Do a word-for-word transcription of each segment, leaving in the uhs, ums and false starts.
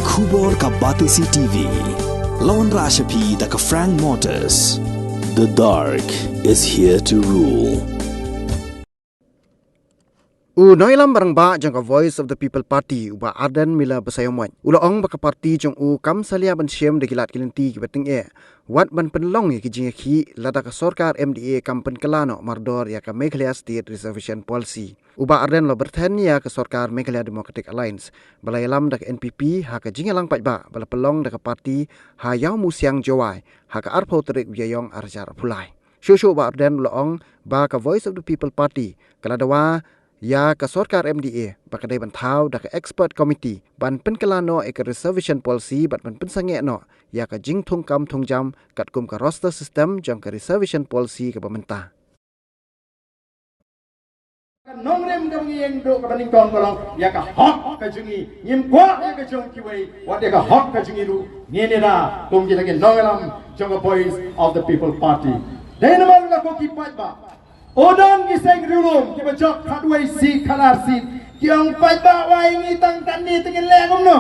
Khubor ka Batesi T V. Lawan Rashapi da ka Frank Motors. The dark is here to rule. U nongïalam rangbah jong ka Voice of the People Party, u Bah Ardent Miller Basaiawmoit, u la ong ba ka party jong u kam salia ban shim da ki lad ki lynti kiba tyngeh wat ban pynlong ïa ki jingïakhih lada ka sorkar M D A kam pynkylla noh mardor ïa ka Meghalaya State Reservation Policy. U Bah Ardent u la byrthen ïa ka sorkar Meghalaya Democratic Alliance ba la ïalam da ka N P P ha ka jingïalang paidbah ba la pynlong da ka party ha Ïawmusiang, Jowai, ha ka arphew tarik u Ïaïong arhajar arphew lai. Shuh shuh u Bah Ardent u la ong ba ka Voice of the People Party ka la dawa ïa ka sorkar M D A ba ka dei ban thaw da ka expert committee ban pynkylla noh ïa ka reservation policy bad ban pynsangeh noh ïa ka jingthungkam thungjam katkum ka roster system jong ka reservation policy kaba mynta. Ka nongrim kaba ngi ïeng duh kaba nyngkong ka long ïa ka hok ka jong ngi, ngim kwah ïa ka jong kiwei, wat ïa ka hok ka jong ngi ruh ngin ïada kum kita ki nongïalam jong ka Voice of the People Party. Dei namar la ko ki paidbah, u don ki seng riewlum kiba jop khatwei seat, khatar seat, ki ong paidbah, wai ngi tang katne te ngin leh kumno?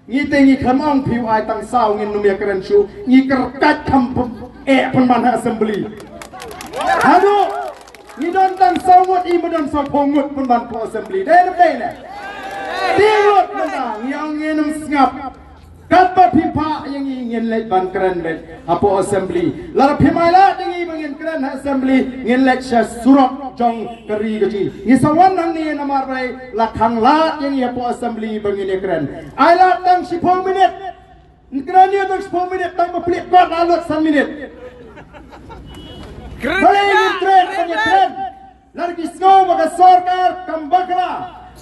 Ngi te ngi khlem ong phi u ai tang saw, ngin nym ïakren shuh, ngi kyrkhat kham pyn-, eh, pynban ha assembly. Haduh ngi don tang saw ngut, i ba don sawphew ngut pynban ha assembly. Dei ne dei ne? Dei ngut mynta, ngi ong ngin nym sngap. Katba phi phah ïa ngi ngin leit ban kren beit hapoh assembly. Lada phim ailad ïa ngi ba ngin kren ha assembly, ngin leit sha surok jong ka ri ka jong ngi. Ngi sa wan hangne namar ba la khang lad ïa ngi hapoh assembly ba ngin ïakren. Ailad tang shiphew minit. Ngin kren ïa tang shiphew minit, tang ba plie kot la lut san minit. Balei ngin kren, ngin kren? Lada ki sngew ba ka sorkar kam bakla,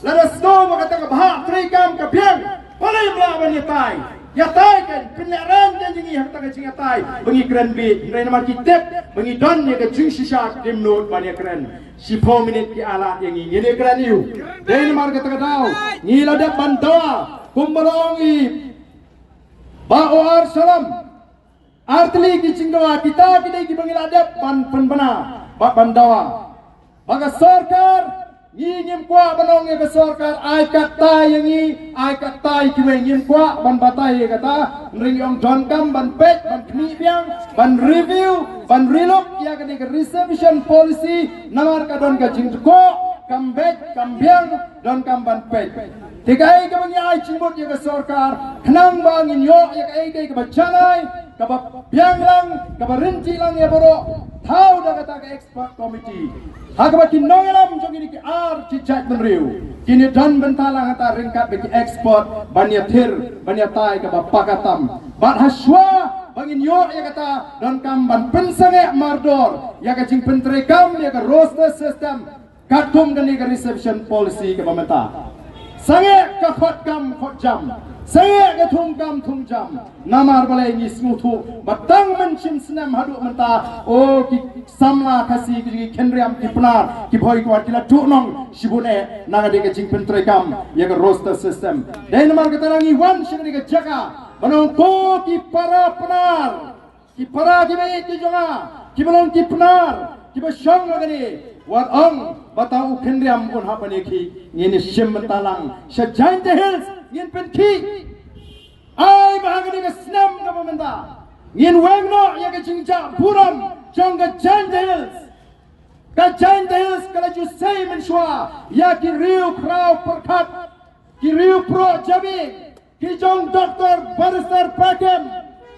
lada sngew ba kata ka bhah treikam ka biang, balei ym lah ban ïatai? Ïatai kan, pynlehrain kan ïa ngi ha kata ka jingïatai ba ngi kren beit. Hynrei namar ki tip ba ngi don ïa ka jingshisha, kim nud ban ïakren. Shiphew minit ki ailad ïa ngi, ngin ïakren aiu? Dei namar kata ka daw ngi la dep ban dawa, kumba la ong i Bah O R Shallam. Ar tylli ki jingdawa, kita ki dei kiba ngi la dep ban pynbna bad ban dawa. Ba ka sorkar, ngi ngim kwah ban ong ïa ka sorkar ai kattai ïa ngi, ai kattai kiwei, ngim kwah ban batai ïa kata. Hynrei ngi ong donkam ban peit, ban khmih biang, ban review, ban relook ïa kane ka reservation policy, namar ka don ka jingtkoh, kam beit kam biang, donkam ban peit. Te kaei kaba ngi ai jingmut ïa ka sorkar, khnang ba ngin ïoh ïa kaei kaei kaba janai, kaba biang lang, kaba rynti lang ïa baroh, thaw da kata ka expert committee. Ha kaba ki nongïalam jong kine ki ar ki jaitbynriew kin ïadon bynta lang hangta ryngkat bad ki expert ban ïathir, ban ïatai kaba paka tam. Bad hashwa ba ngin ïoh ïa kata, donkam ban pynsangeh mardor ïa ka jingpyntreikam ïa ka roster system. Katkum kane ka reservation policy kaba mynta. Sangeh ka khot kam khot jam. Sangeh ka thung kam thung jam. Namar balei ngi sngewthuh ba tang mynshem snem haduh mynta, o ki samla Khasi, ki, ki Khynriam, ki Pnar, ki Bhoi, ki War, ki la duh nong shibun eh na ka dei ka jingpyntreikam ïa ka roster system. Dei namar kata ngi wan sha kane ka jaka ban ong ko ki para Pnar, ki para kiba ïeit ki jong nga, kiba long ki Pnar, kiba shong ha kane, wat ong ba tang u Khynriam un hap ban ïakhih. Ngin ïashim bynta lang sha Jaintia Hills, ngin pynkhih. Ai ba ha kane ka snem kaba mynta ngin weng noh ïa ka jingjah burom jong ka Jaintia Hills. Ka Jaintia Hills ka la ju sei mynshuwa ïa ki riew khraw pyrkhat, ki riew proh jabieng, ki jong Doktor Barrister Pakem,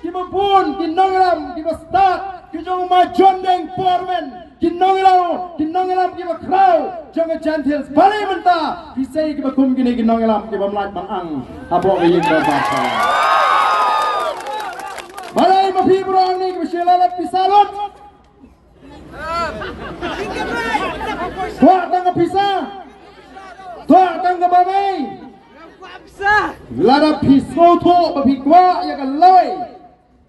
kiba bun ki nongïalam kiba stad, ki jong Ma Jondeng Pormen, ki nongïalam, ki nongïalam kiba khraw jong ka Jaintia Hills. Balei mynta phi sei kiba kum kine ki nongïalam kiba mlait ban ang hapoh ka ïing dorbar? Balei ma phi baroh hangne kiba shu lalap pisa lut? Kwah tang ka pisa. Kwah tang kaba mei. Lada phi sngewthuh ba phi kwah ïa ka lawei,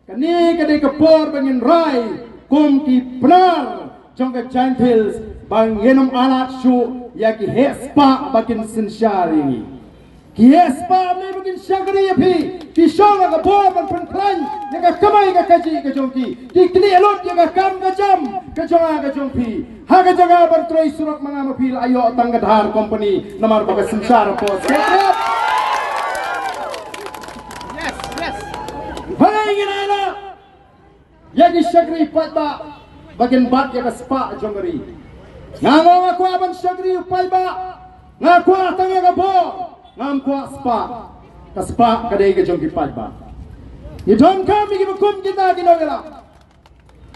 kane ka dei ka por ba ngin rai kum ki Pnar jong ka Jaintia Hills ba ngin ym ailad shuh ïa ki heh spah ba kin synshar ïa ngi. Ki heh spah ne ba kin shakri ïa phi, ki shong ha ka bor ban pynkhlaiñ ïa ka kamai ka kajih ka jong ki. Ki knieh lut ïa ka kam ka jam ka jong nga ka jong phi. Ha ka jaka ban trei surok ma nga ma phi la ïoh tang ka Dhar Company namar ba ka synshar hapoh Secretariat. ïa ki shakri paidbah ba kin bat ïa ka spah jong ka ri. Nga nga nga kwah ban shakri u paidbah. Nga kwah tang ïa ka bor. Ngam kwah spah. Ka spah ka dei ka jong ki paidbah. Ngi donkam ïa ki ba kum kita ki nongïalam.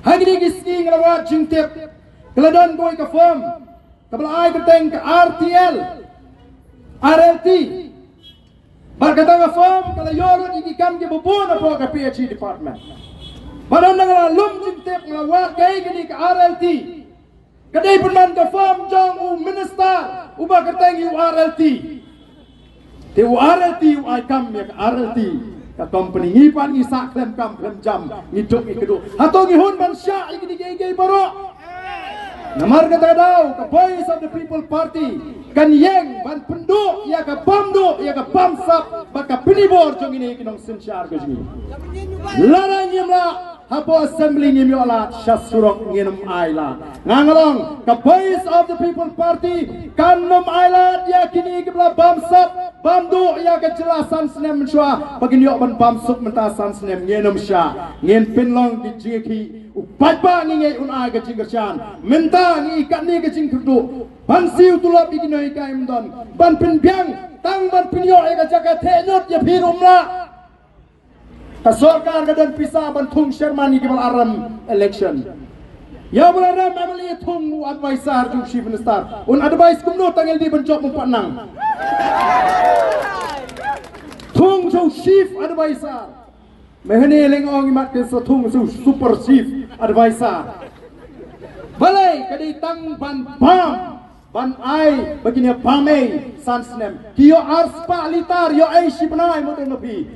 Ha kine ki sngi nga la wad jingtip. Ka la don kawei ka firm kaba la ai kyrteng ka R T L, R L T. Bad kata ka firm ka la ïoh lut ïa ki kam kiba bun hapoh ka P H E department. Bad haba nga la lum jingtip nga la wad kaei kane ka R L T. Ka dei pynban ka firm jong u minister uba kyrteng ïa u R L T. Te u R L T u ai kam ïa ka R L T. Ka company ngi pat ngi sah khlem kam khlem jam, ngi duk ngi kduh. Hato ngi hun ban shah ïa kine kiei kiei baroh? Namar kata ka daw ka Voice of the People Party kan ïeng ban pynduh ïa ka bam duh ïa ka bam sap bad ka pynibor jong kine ki nongsynshar ka jong ngi. Lada ngim lah hapoh assembly ngim ïoh lad, sha surok ngin ym ai lad. Nga nga long ka Voice of the People Party kan ym ai lad ïa kine kiba la bam sap bam duh ïa ka jylla san snem mynshuwa ba kin ïoh ban bam suk mynta san snem, ngin ym shah. Ngin pynlong ki jingïakhih. U paidbah ngi ngeit un ai ka jingkyrshan. Mynta ngi katne ka jingkyrduh ban siew tulop ïa ki nonghikai ym don, ban pynbiang tang ban pynïoh ïa ka jaka theh ñiut ïa phi ruh ym lah. Ka sorkar ka don pisa ban thung chairman ïa kiba la rem election. Ïa uba la rem M L A thung u advisor jong u chief minister. Un advise kumno tang L D ban jop, um pat nang. Thung jong u chief advisor. Me hane leng ong imat ke sa thung jong u super chief advisor. Balei ka dei tang ban bam ban ai ba kin ïa bam ei san snem. Ki ïoh ar spah litar, ïoh ei shi bnai, mo teng ma phi.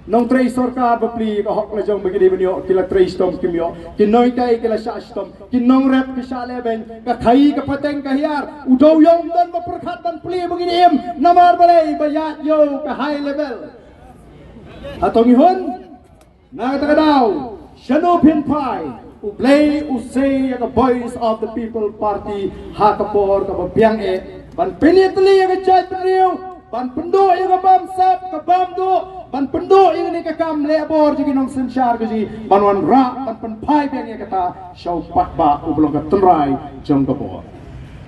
Nongtrei sorkar bapli ka hok la jong ba ki dei ban ïoh, ki la trei shitom kim ïoh. Ki nonghikai ki la shah shitom. Ki nongrep ki shah lehbeiñ. Ka khaii ka pateng ka hiar. U dewiong don ba pyrkhat ban plie ba ki dei im. Namar balei ba ïaid ïoh ka high level. Hato ngi hun? Na kata ka daw, shano phin phai? U Blei u sei ïa ka Voice of the People Party ha ka por kaba biang eh ban pynïatylli ïa ka jaitbynriew, ban pynduh ïa ka bam sap ka bam duh, ban pynduh ïa kane ka kam leh bor jong ki nongsynshar ka jong ngi, ban wanrah ban pynphai biang ïa kata sha u paidbah uba long ka tynrai jong ka bor.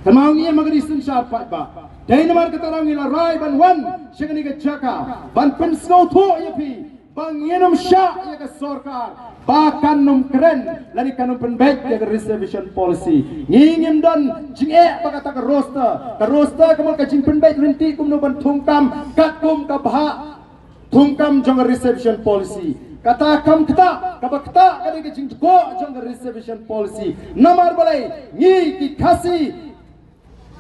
Kynmaw ngi ïa ma ka ri synshar paidbah. Dei namar kata ngi la rai ban wan sha kane ka jaka ban pynsngewthuh ïa phi. Ba ngin ym shah ïa ka sorkar ba kan ym kren lane kan ym pynbeit ïa ka reservation policy. Ngi ngim don jingeh ba kata ka roster, ka roster ka mut ka jingpynbeit lynti kumno ban thungkam katkum ka bhah thungkam jong ka reservation policy. Kata kam ktah, kaba ktah ka dei ka jingtkoh jong ka reservation policy. Namar balei ngi ki Khasi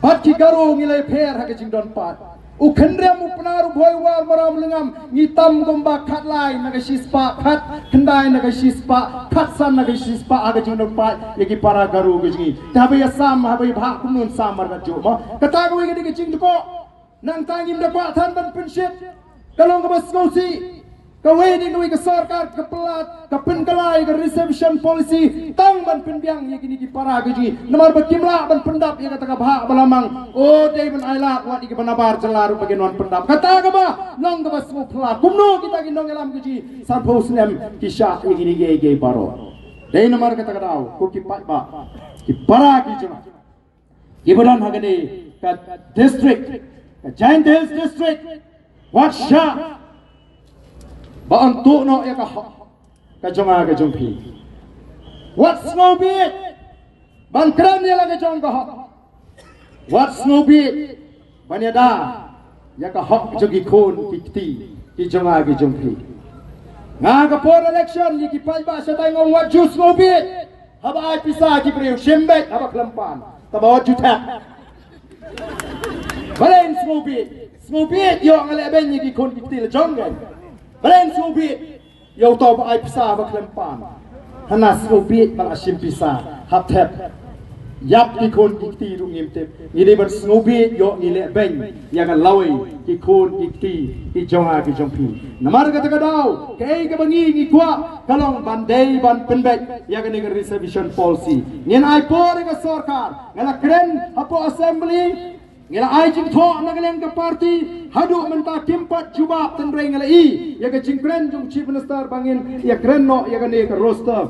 bad ki Garo ngi la ïapher ha ka jingdon paid. U Khynriam, u Pnar, u Bhoi, u War, u Mraw, u Lyngngam, ngi tam kumba khatlai na ka shispah, khatkhyndai na ka shispah, khatsan na ka shispah ha ka jingdon paid ïa ki para Garo ka jong ngi. Te haba ïa sam, haba ïa bhah kumno sam markatjuh mo. Kata kawei ka dei ka jingtkoh. Nangta ngim da kwah than ban pynshit. Ka long kaba sngewsih. Kawei na kawei ka sorkar ka pynlait, ka pynkylla ïa ka reservation policy tang ban pynbiang ïa kine ki para ka jong ngi. Namar ba kim lah ban pyndap ïa kata ka bhah ba la mang. O, dei ban ai lad wat ïa kiba nabar jylla ruh ba kin wan pyndap. Kata kaba long kaba sngewphylla. Kumno kita ki nongïalam ka jong ngi sanphew snem ki shah ïa kine kiei kiei baroh. Dei namar kata ka daw, ko ki paidbah, ki para ki jong nga, kiba don ha kane ka district, ka Jaintia Hills District, wat shah ba yn tuh noh ïa ka hok ka jong nga ka jong phi. Wat sngewbit ban kren ïa la ka jong ka hok. Wat sngewbit ban ïada ïa ka hok jong ki khun ki kti ki jong nga ki jong phi. Nga ka por election ïa ki paidbah shatai nga ong wat ju sngewbit. Haba ai pisa ki briew shim beit haba khlem pan. Tangba wat ju thep. Balei sngewbit? Sngewbit ïoh nga leh beiñ ïa ki khun ki kti la jong ngi. Balei sngewbit? Ïa uto ba ai pisa ba khlem pan. Hana sngewbit ba la shim pisa hap thep. Ïap ki khun ki kti ruh ngim tip. Ngi dei ban sngewbit ïoh ngi leh beiñ ïa nga lawei ki khun ki kti ki jong nga ki jong phi. Namar kata ka daw kaei kaba ngi ngi kwah ka long ban dei ban pynbeit ïa kane ka reservation policy. Ngin ai por ïa ka sorkar. Nga la kren hapoh assembly. Ngi la ai jingthoh na ka liang ka party haduh mynta kim pat jubab, tynrai nga la i ïa ka jingkren jong chief minister ba ngin ïa kren noh ïa kane ka roster.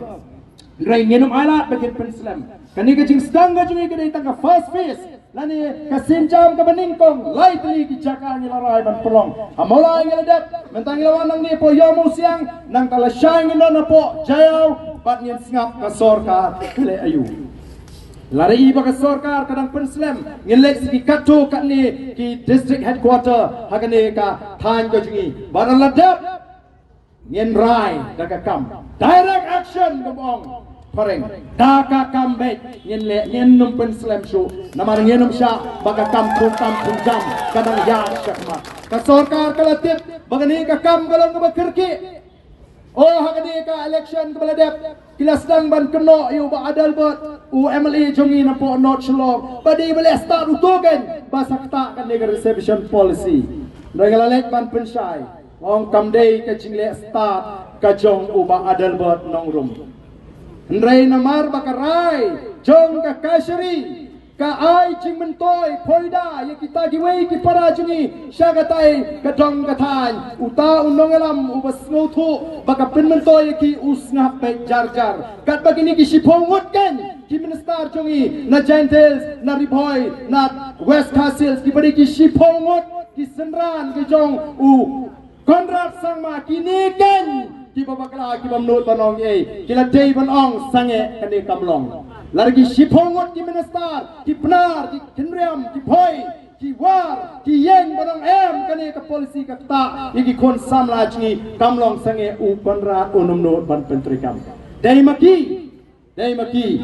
Hynrei ngin ym ailad ba kin pynslem. Kane ka jingsdang ka jong ngi ka dei tang ka first phase. Lane ka sienjam kaba nyngkong, lai tylli ki jaka ngi la rai ban pynlong. Ha Mawlai ngi la dep, mynta ngi la wan nangne hapoh Ïew Mawsiang, nangta lashai ngin don hapoh Jaïaw, bad ngin sngap ka sorkar ka leh aïu. Lada i ba ka sorkar ka dang pynslem, ngin leit sha ki katto katne ki district headquarter ha kane ka thaiñ ka jong ngi. Bad la dep, ngin rai da ka kam. Direct action, ngam ong phareng. Da ka kam beit ngin leh, ngin ym pynslem shuh. Namar ngin ym shah ba ka kam thung tam thung jam ka dang ïaid shakhmat. Ka sorkar ka la tip ba kane ka kam ka long kaba kyrkieh. O, ha kane ka election kaba la dep, ki la sdang ban kynnoh ïa u Bah Adelbert, u M L A jong ngi napoh North Shillong, ba dei ba leh start uto kein ba sa ktah kane ka reservation policy. Hynrei nga la leit ban pynshai, nga ong kam dei ka jingleh start ka jong u Bah Adelbert Nongrum. Hynrei namar ba ka rai jong ka Kashari ka ai jingmyntoi phoida ïa kita kiwei ki para jong ngi sha katai ka dong ka thaiñ. Uta u nongïalam uba sngewthuh ba ka pynmyntoi ïa ki u sngap beit jar jar. Katba kine ki shiphew ngut kein ki minister jong ngi na Jaintia Hills, na Ri Bhoi, na West Khasi Hills, kiba dei ki shiphew ngut ki synran ki jong u Conrad Sangma, kine kein kiba bakla, kiba ym nud ban ong ei, ki la dei ban ong sangeh kane kam long. Lada ki shiphew ngut ki minister, ki Pnar, ki Khynriam, ki Bhoi, ki War, ki ïeng ban ong em, kane ka policy ka ktah ïa ki khun samla jong ngi, kam long sangeh, u Conrad un ym nud ban pyntreikam. Dei ma ki, dei ma ki,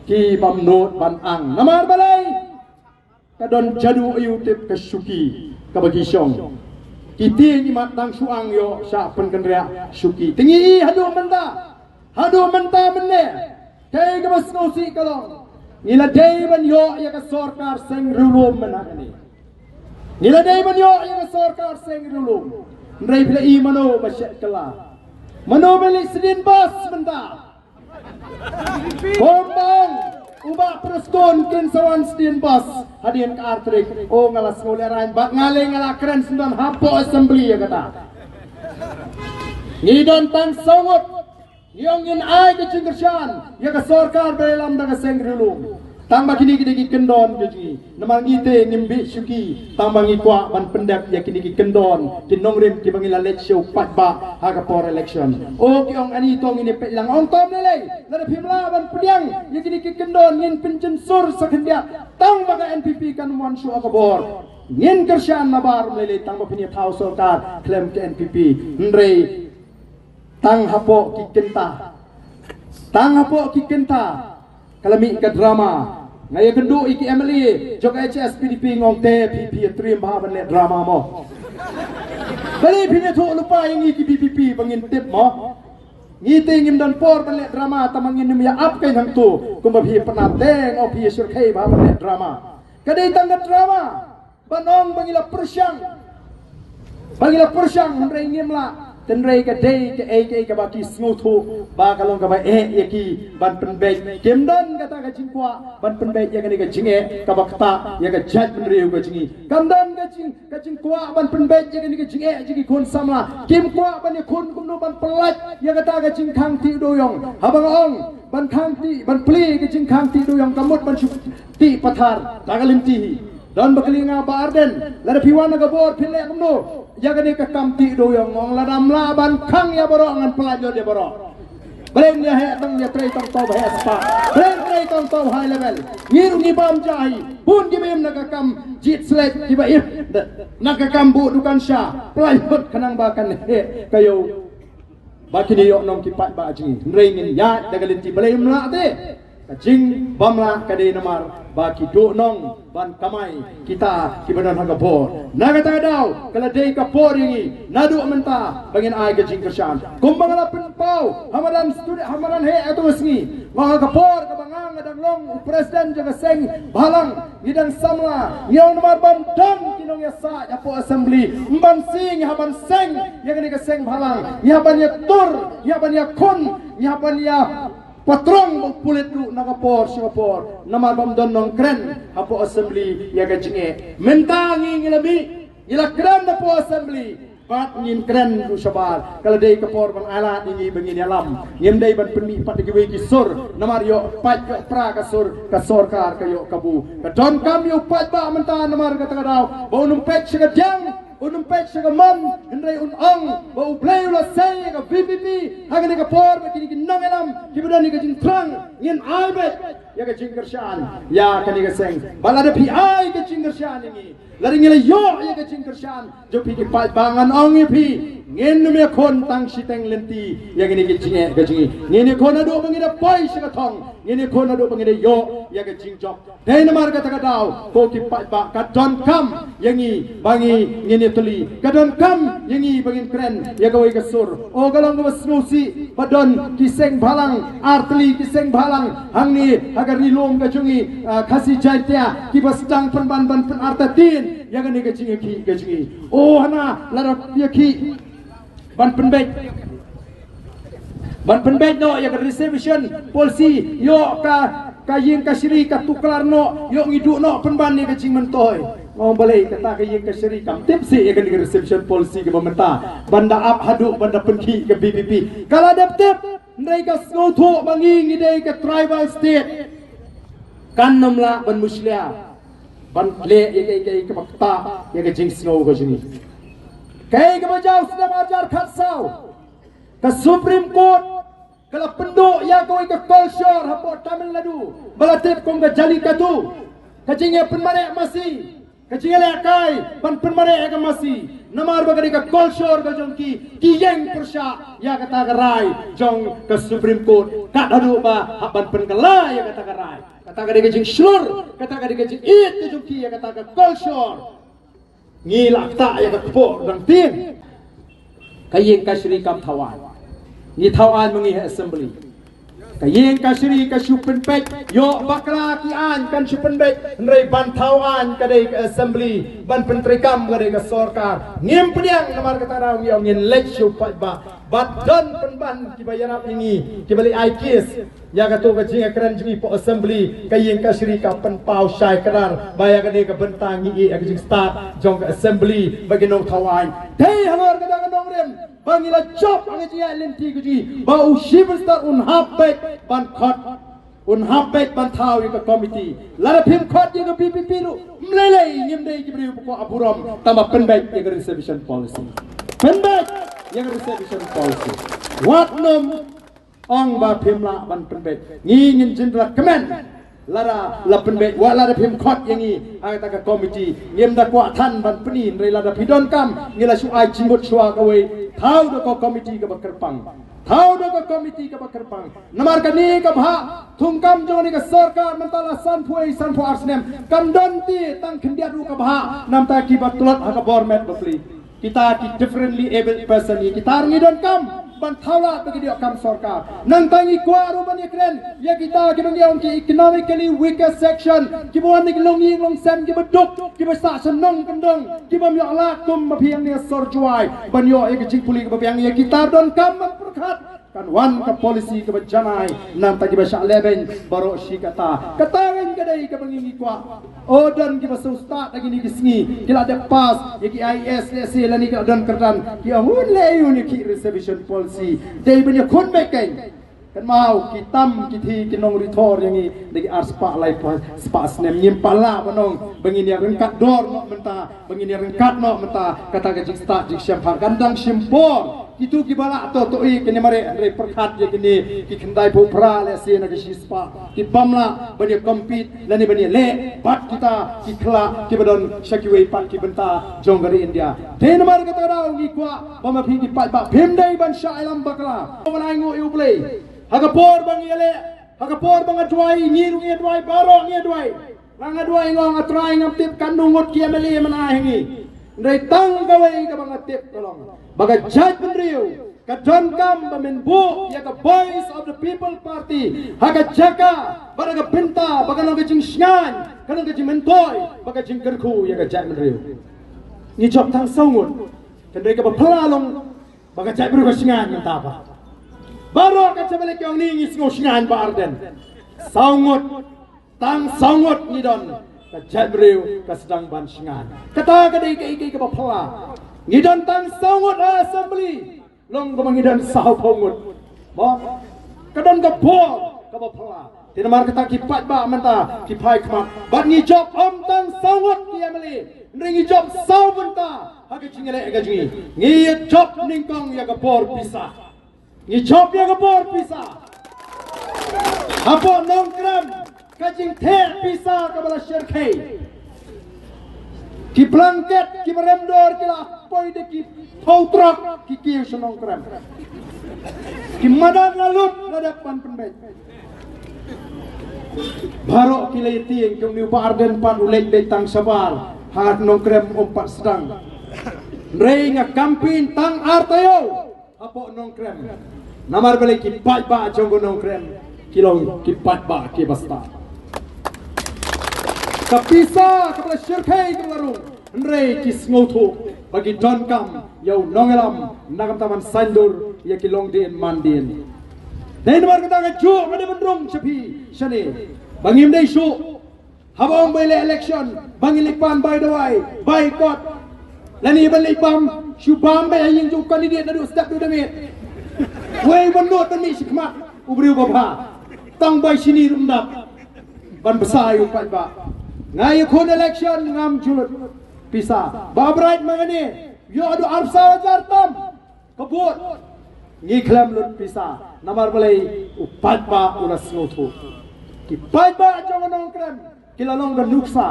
ki bym nud ban ang. Namar balei? Ka don jadu aïu tip ka shuki kaba ki shong. Ki tieng imat tang shu ang ïoh shah pynkynriah shuki. Te ngi i haduh mynta, haduh mynta mynne, kaei kaba sngewsih ka long, ngi la dei ban ïoh ïa ka sorkar seng riewlum mynta kane. Ngi la dei ban ïoh ïa ka sorkar seng riewlum. Hynrei phi la i mano ba shet kylla? Mano ba leit sdien bas mynta? Kumba ong u Bah Prestone, kin sa wan sdien bas hadien ka ar tarik. O, nga la sngew lehraiñ bad nga lei nga la kren syndon hapoh assembly ïa kata. Ngi don tang saw ngut. Ngi ong ngin ai ka jingkyrshan ïa ka sorkar ba ïalam da ka seng riewlum. Tang ba kine ki dei ki kyndon ka jong ngi. Namar ngi te ngim bit shuki, tang ba ngi kwah ban pyndep ïa kine ki kyndon, ki nongrim kiba ngi la leit sha u paidbah ha ka por election. O, ki ong ani to ngin ïa peit lang. Ong to ym lei lei, lada phim lah ban pdiang ïa kine ki kyndon ngin pynjynsur sa khyndiat. Tang ba ka N P P kan wan shuh ha ka bor, ngin kyrshan nabar ym lei lei, tang ba phin ïa thaw sorkar khlem ka N P P. Hynrei tang hapoh ki kynta, tang hapoh ki kynta ka la mih ka drama. Nga ïakynduh ïa ki M L A jong ka H S P D P, nga ong te phi, phi ïa triem bha ban leh drama mo. Balei phi ïathuh lypa ïa ngi ki V P P ba ngin tip mo? Ngi te ngim don por ban leh drama, tang ba ngin ym ïa ap kein hangto. Kumba phi ïa pynap te nga ong phi ïa shyrkhei bha ban leh drama. Ka dei tang ka drama. Ban ong ba ngi la pyrshang, ba ngi la pyrshang, hynrei ngim lah. Hynrei ka dei kaei kaei kaba ki sngewthuh ba ka long kaba eh ïa ki ban pynbeit. Kim don kata ka jingkwah ban pynbeit ïa kane ka jingeh kaba ktah ïa ka jaitbynriew ka jong ngi. Kam don ka jing, ka jingkwah ban pynbeit ïa kane ka jingeh jong ki khun samla. Kim kwah ban ïakhun kumno ban pyllait ïa kata ka jingkhang tih dewïong. Haba nga ong ban khang tih, ban plie ka jingkhang tih dewïong, ka mut ban shu tih pathar da ka lynti hi. Don ba kylli nga, Bah Ardent, lada phi wan ha ka bor phin leh kumno ïa kane ka kam tih dewïong? Nga ong lada ym lah ban khang ïa baroh ngan pyllait lut ïa baroh. Balei ym ïa heh tang ïa trei tang thaw ba heh spah? Balei ym trei tang thaw high level? Ngi ruh ngi bam ja hi. Bun kiba im na ka kam jied slek, kiba im na ka kam buh dukan sha, pyllait lut khnang ba kan heh ka ïew. Ba kin ïoh nong ki paidbah jong ngi. Hynrei ngin ïaid da ka lynti, balei ym lah te? Ka jingbymlah ka dei namar ba ki duh nong ban kamai kita kiba don ha ka bor. Na kata ka daw ka la dei ka por ïa ngi naduh mynta ba ngin ai ka jingkyrshan. Kumba nga la pynpaw ha madan stud, ha madan heh katto ka sngi, nga ong ha ka por kaba nga, nga dang long u president jong ka seng bhalang, ngi dang samla, ngi ong namar bym don ki nongïasaid hapoh assembly, ym ban seng, ngi hap ban seng ïa kane ka seng bhalang, ngi hap ban ïatur, ngi hap ban ïakhun, ngi hap ban ïa patrong ba u pulit ruh na ka por sha ka por, namar bym don nongkren hapoh assembly ïa ka jingeh. Mynta ngi, ngi la mih, ngi la kren hapoh assembly. Bad ngin kren ruh shabar, ka la dei ka por ban ai lad ïa ngi ba ngin ïalam. Ngim dei ban pynmih pat da kiwei ki sur, namar ïoh pat ïoh pra ka sur, ka sorkar ka ïoh kabu. Ka donkam ïa u paidbah mynta namar kata ka daw ba un ym peit sha ka diang, un ym peit sha ka mon, hynrei un ong ba U Blei u la sei ïa ka V P P ha kane ka por ba kine ki nongïalam kiba don ïa ka jingthrang, ngin ai beit ïa ka jingkyrshan ïa kane ka seng. Ba lada phi ai ka jingkyrshan ïa ngi, lada ngi la ïoh ïa ka jingkyrshan jong phi ki paidbah, ngan ong ïa phi, ngin ym ïakhun tang shiteng lynti ïa kine ki jingeh ka jong ngi. Ngin ïakhun haduh ba ngi da poi sha ka thong, ngin ïakhun haduh ba ngi da ïoh ïa ka jingjop. Dei namar kata ka daw, ko ki paidbah, ka donkam ïa ngi ba ngi ngin ïatylli, ka donkam ïa ngi ba ngin kren ïa kawei ka sur. O, ka long kaba sngewsih ba don ki seng bhalang, artylli ki seng bhalang hangne ha ka ri lum ka jong ngi, ah, Khasi Jaiñtia, kiba sdang pynban ban pynartatien ïa kane ka jingïakhih ka jong ngi. O, hana lada ïakhih ban pynbeit, ban pynbeit noh ïa ka reservation policy, ïoh ka, ka ïing kashari ka tuklar noh, ïoh ngi duh noh pynban ïa ka jingmyntoi. Ong balei kata ka ïing kashari kam tip shuh ïa kane ka reservation policy kaba mynta ban da ap haduh ban da pynkhih ka V P P. Ka la dep tip, hynrei ka sngewthuh ba ngi ngi dei ka tribal state, kan ym lah ban mushlia ban leh ïa kaei kaei kaba ktah ïa ka jingsngew ka jong ngi. Kaei kaba jaw snem arhajar khatsaw, ka Supreme Court ka la pynduh ïa kawei ka culture hapoh Tamil Nadu ba la tip kum ka Jallikattu, ka jingïapynmareh masi, ka jingïalehkai ban pynmareh ïa ka masi. Namar ba ka dei ka culture ka jong ki, ki ïeng pyrshah ïa kata ka rai jong ka Supreme Court, kat haduh ba hap ban pynkylla ïa kata ka rai. Kata ka dei ka jingshlur, kata ka dei ka jingïeit ka jong ki ïa kata ka culture. Ngi la ktah ïa ka kpoh dang tieng. Ka ïing kashari kam thaw aiñ. Ngi thaw aiñ ma ngi ha assembly. Ka ïing kashari ka shu pynpeit, ïoh bakla ki aiñ kan shu pynpeit, hynrei ban thaw aiñ ka dei ka assembly, ban pyntreikam ka dei ka sorkar. Ngim pdiang namar kata ka daw ngi ong ngin leit sha u paidbah. Bad don pynban kiba ïarap ïa ngi, kiba leit ai case ïa kato ka jingïakren jong ngi hapoh assembly, ka ïing kashari ka pynpaw shai kdar ba ïa kane ka bynta ngi ïeh ïa ka jingstad jong ka assembly bad ki nongthaw aiñ. Dei halor kata ka nongrim ba ngi la jop ha ka jingïaid lynti ka jong ngi ba u Chief Minister un hap beit ban khot, un hap beit ban thaw ïa ka committee. Lada phim khot ïa ka V P P ruh, ym lei lei, ngim dei ki briew ba kwah burom, tang ba pynbeit ïa ka reservation policy. Pynbeit ïa ka reservation policy. Wat nym ong ba phim lah ban pynbeit. Ngi ngin jin da kmen lada la pynbeit, wat lada phim khot ïa ngi ha kata ka committee. Ngim da kwah than ban pyni, hynrei lada phi donkam ngi la shu ai jingmut shuwa kawei. Thaw da ka committee kaba kyrpang. Thaw da ka committee kaba kyrpang. Namar kane ka bhah thungkam jong kane ka sorkar mynta la sanphew, sanphew ar snem, kam don te tang khyndiat ruh ka bhah na bynta kiba tlot ha ka bor met bapli. Kita ki differently abled person, kita ruh ngi donkam ban thaw lad ba ki dei kam sorkar. Nangta ngi kwah ruh ban ïakren ïa kita kiba ngi ong ki economically weaker section, kiba wan na ki longïing longsem kiba duk, kiba sah shnong kyndong, kiba ym ïoh lad kum ma phi hangne sor Jowai ban ïoh ïa ka jingpule kaba biang. Ïa kita donkam ban pyrkhat. Kan wan ka policy kaba janai na bynta kiba shah lehbeiñ baroh shi katta. Kata ngan ka dei kaba ngi ngi kwah. O, don kiba sngewstad ha kine ki sngi ki la dep pass ïa ki I A S lehse lane ki la don kyrdan, ki ong un leh aïu ïa ki reservation policy. Dei ban ïakhun beit kein. Kynmaw ki tam ki thi ki nongri thor ïa ngi da ki ar spah lai spah snem. Ngim pat lah ban ong ba ngin ïa ryngkat dor noh mynta, ba ngin ïa ryngkat noh mynta kata ka jingstad jingshemphang. Kan dang shim por. Kito kiba lah to to i kine mareh, hynrei pyrkhat ïa kine ki khyndai phew phra lehse na ka shi spah, ki bym lah ban ïa compete lane ban ïa leh bad kita ki khyllah kiba don sha kiwei pat ki bynta jong ka ri India. Te namar kata ka daw ngi kwah ba ma phi ki paidbah phim dei ban shah ïalam bakla. Ban ai nguh ïa U Blei ha ka por ba ngi ïa leh, ha ka por ba nga duwai, ngi ruh ngi duwai, baroh ngi duwai. Nga nga duwai, nga ong, A Trai, ngam tip katno ngut ki M L A mynta ha ngi. Hynrei tang kawei kaba nga tip ka long ba ka jaitbynriew ka donkam ba men buh ïa ka Voice of the People Party ha ka jaka bad ha ka bynta ba ka long ka jingshngaiñ, ka long ka jingmyntoi bad ka jingkyrkhu ïa ka jaitbynriew. Ngi jop tang saw ngut. Hynrei kaba phylla long ba ka jaitbynriew ka shngaiñ mynta pat. Baroh ka jaitbynriew ki ong ni ngi sngew shngaiñ ba ardent. Saw ngut. Tang saw ngut ngi don, ka jaitbynriew ka sdang ban shngaiñ. Kata ka dei kaei kaei kaba phylla. Ngi don tang saw ngut ha Assembly, long kumba ngi don saw phew ngut. Mo, ka don ka bor kaba phylla. Te namar kata ki paidbah mynta ki phai khmat. Bad ngi jop ym tang saw ngut ki M L A. Hynrei ngi jop saw bynta ha ka jingïaleh ka jong ngi. Ngi ïa jop nyngkong ïa ka bor pisa. Ngi jop ïa ka bor pisa. Hapoh Nongkrem, ka jingtheh pisa kaba la shyrkhei. Ki blanket, ki ba rem dor, ki la poi da ki phew trok, ki kiew sha Nongkrem. Ki madan la lut, la dep ban pynbeit. Baroh ki la ïatieng, ki ong ïa u Bah Ardent pat u leit beit tang shabar, ha Nongkrem um pat sdang. Hynrei nga campaign tang ar taïew hapoh Nongkrem. Namar balei ki paidbah jong ka Nongkrem ki long ki paidbah kiba stad. Ka pisa kaba la shyrkhei kaba la rung, hynrei ki sngewthuh ba ki donkam ïa u nongïalam na ka bynta ban saiñdur ïa ki longdien mandien. Dei namar kata ka juh ka dei ban rung sha phi shane ba ngim dei shuh haba ong ba ïaleh election ba ngin leit pan bai dawai, bai kot. Lane ban leit bam, shu bam beit ha ïing jong u candidate naduh step naduh da miet. Wei ban nud ban mih shakhmat u briew ba bha. Tang bai shini ruh ym dap ban bsa ïa u paidbah. Nga ïakhun election ngam ju lut pisa. Bah Bright ma kane ïoh haduh arphew saw hajar tam. Ka vote. Ngi khlem lut pisa. Namar balei? U paidbah u la sngewthuh. Ki paidbah jong ka Nongkrem ki la long ka nuksa.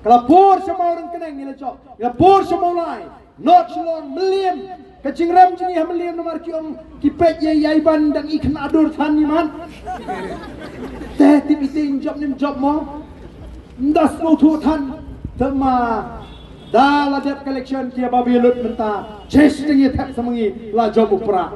Ka la pur sha Mawryngkneng ngi la jop. Ka la pur sha Mawlai. North Shillong, Mylliem. Ka jingrem jong ngi ha Mylliem namar ki ong ki peit ïa ïa i ban dang i khynnah dur than i man. Te tip i te in jop nim jop mo. Nda sngewthuh than. Te ma da la dep ka election ki ba bi lut mynta. Chesh te ngi thep sa ma ngi la jop u pra.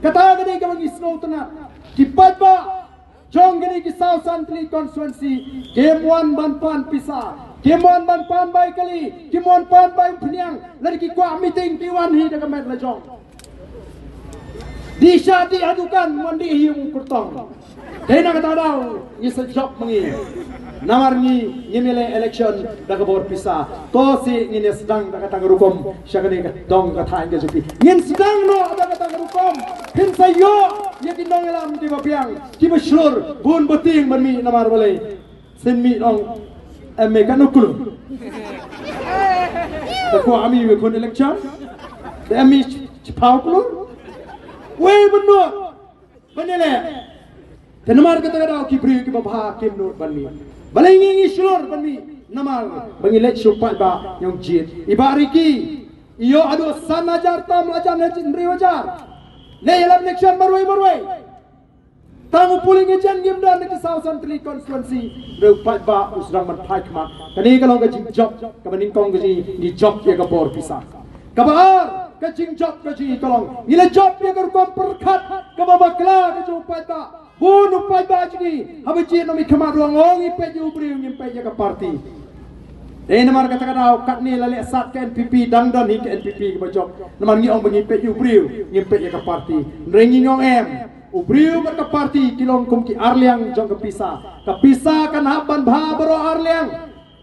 Kata ka dei kaba ngi sngewtynnat. Ki paidbah jong kine ki saw san tylli constituency, kim wan ban pan pisa, kim wan ban pan bai kali, kim wan pan bai umphniang, lada ki kwah meeting ki wan hi da ka met la jong. Dih shah dih ha dukan, wan dih hi u kyrtong. Dei na kata ka daw ngi sa jop ma ngi. Namar ngi ngim ïaleh election da ka bor pisa. To shi ngin ïa sdang da kata ka rukom sha kane ka dong ka thaiñ ka jong phi. Ngin sdang noh da kata ka rukom. Phin sa ïoh ïa ki nongïalam kiba biang, kiba shlur, bun ba tieng ban mih namar balei? Sien mih ong, em mih katno klur? Te ko ami wei khun election? Te em mih chiphaw klur? Wei ban nud ban ïaleh. Te namar kata ka daw ki briew kiba bha kim nud ban mih. Balei ngi ngi shlur ban mih? Namar ba ngi leit sha u paidbah ñiewjied. I Bah Ricky i ïoh haduh san hajar tam, la jan hynriew hajar. Leit ïalap election marwei marwei. Tang u polling agent ngim don na ki saw san tylli constituency. Hynrei u paidbah u sdang ban phai khmat. Kane ka long ka jingjop kaba nyngkong ka jong ngi, ngi jop ïa ka bor pisa. Kaba ar ka jingjop ka jong ngi ka long ngi la jop ïa ka rukom pyrkhat kaba bakla ka jong u paidbah. Bun u paidbah jong ngi haba jied na mih khmat ruh ong ngi peit ïa u briew ngim peit ïa ka party. Dei namar kata ka daw katne la leh sat ka N P P, dang don hi ka N P P kaba jop. Namar ngi ong ba ngi peit ïa u briew ngim peit ïa ka party. Hynrei ngi ong em, u briew bad ka party ki long kum ki arliang jong ka pisa. Ka pisa kan hap ban bha baroh arliang.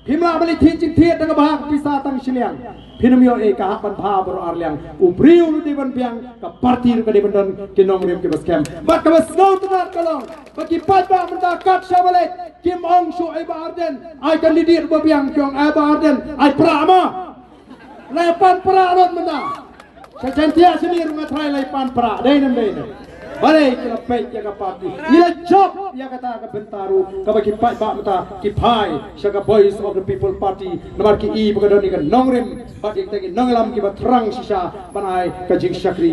Phim lah ban leit thied jingthied da kaba ha ka pisa tang shiliang. Phin ym ïoh ei, ka hap ban bha baroh arliang. U briew ruh dei ban biang, ka party ruh ka dei ban don ki nongrim kiba skhem. Bad kaba sngewtynnat ka long ba ki paidbah mynta kat shaba leit kim ong shuh ai Bah Ardent ai candidate ba biang, ki ong ai Bah Ardent ai pra ma. Leit pan pra lut mynta. Sha Jaintia shane ruh nga tharai leit pan pra, dei ne em dei ne em? Balei? Ki la peit ïa ka party. Ngi la jop ïa kata ka bynta ruh kaba ki paidbah mynta ki phai sha ka Voice of the People Party namar ki i ba ka don ïa ka nongrim bad ïa kita ki nongïalam kiba thrang shisha ban ai ka jingshakri.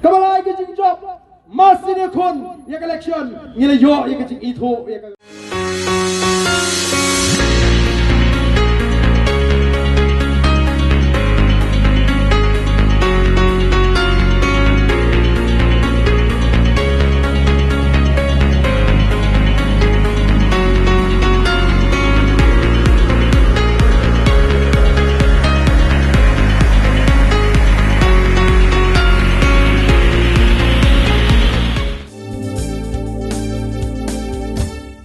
Kaba lai ka jingjop, ma sien khun ïa ka election ngi la ïoh ïa ka jingithuh ïa ka